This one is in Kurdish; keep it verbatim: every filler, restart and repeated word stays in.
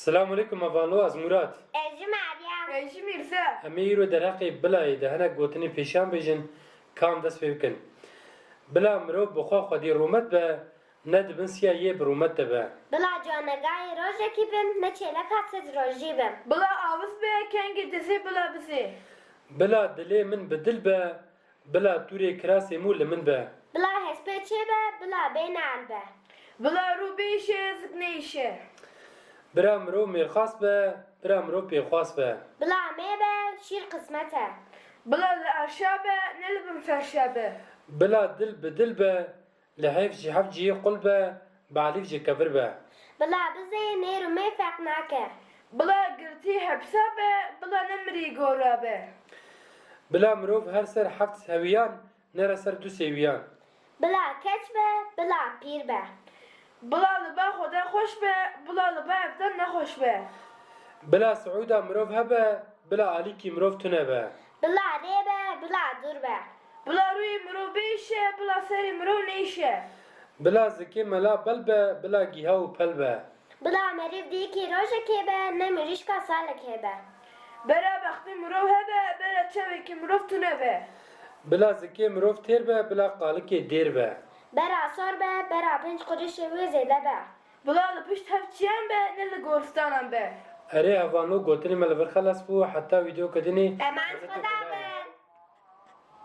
Selamun aleykum, hevalno, ez Murat. Ez jî Meryem. Ez jî Mîrze. Em ê îro derheqê bilayê de hinek gotinên pêşiyan bêjin, ka em dest pê bikin. Bila mirov bi xwe xwedî rûmet be, ne di bin siya yê bi rûmet de be. Bila canegayê rojekî bin, ne çêleka sed rojî bin. Bila avis be, kengê dizê bila bizê. Bila dilê min bi dil be, bila tûrê kirasê mû li min be. Bila hespê çê be, bila bê nal be. Bila rû bêşe, zik nêşe. Bira mirov mêrxas be, bira mirov pêxwas be. Bila mê be, şîr qismet e. Bila li erşa be, ne li bin ferşa be. Bila dil bi dil be, li heyf ji heft cihê qul be, bi elîf ji kevir be. Bila bizê nêr û mê ferq nake. Bila girtî hepsa be, bila ne mirî gora be. Bila mirov her ser heft hewiyan, nere ser du sêwiyan. Bila keç be, bila pîr be. Bila li ba Xweda xweş be, bila li ba evdan nexweş be. Bila siûda mirov hebe, bila alîkî mirov tune be. Bila rê be, bila dûr be. Bila rûyê mirov bêşe, bila serê mirov nêşe. Bila zikê mela bel be, bila gîha û pel be. Bila meriv dîkî rojekê be, ne mirîşka salekê be. Bera bextê mirov hebe, bera çavekê mirov tune be. Bila zikê mirov têr be, bila qalikê dêr be. Bera sor be, bera pênc qurişê wê zêde be. Bila li pişt hev çiyan be, ne li goristanan be. Erê hevalno, gotinê me li vir xelas bû, heta vîdeoyeke dinê. Eman Xweda.